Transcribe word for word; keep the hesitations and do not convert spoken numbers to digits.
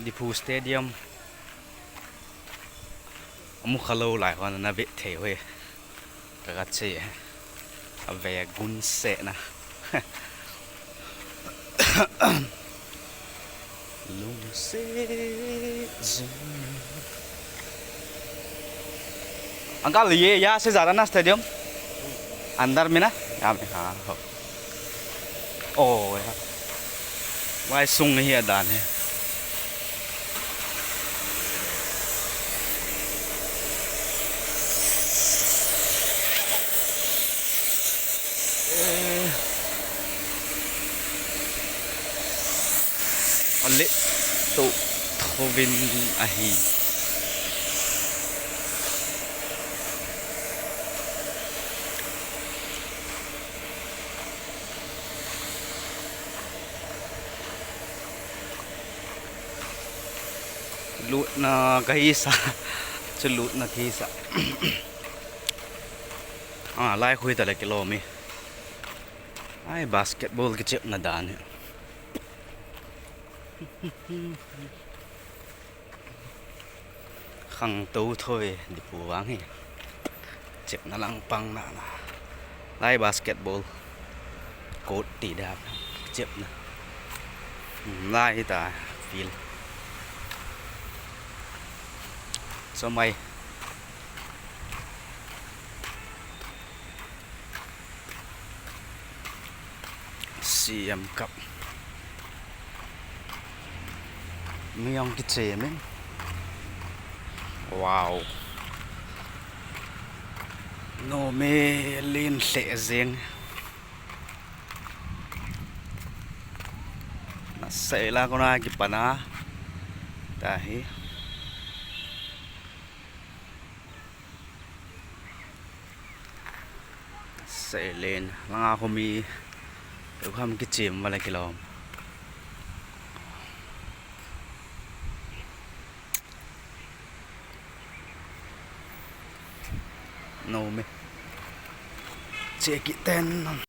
Diphu Stadium. Amu khalou lai hon ana ve thei hoi. Ka ga che. Ave gun se na. Lungse jing. Uncle, ये यहाँ से ज़्यादा ना stadium? अंदर में ना? यहाँ में, हाँ, हो। Oh, yeah. Vai sung hi adan hi. Eh. Ale to thovin ahi. Lutna kahisa. Chu lutna kahisa. Ah, lai khui tale kilom e. Ai, basketball kichepna dan hi. Khangtou thoi Diphu vang hi. Chepna lang pang na na. Lai basketball court ti da chepna. Hmm, lai ta field. So mai. C M Cup. Mi jong kiche min. Wow. Nom e, len lheh jeng. Nasei la kona kipan a. Tahi. Seilen, langa khomi, eu kham kichem vala kilom. Nom e. Che kiten.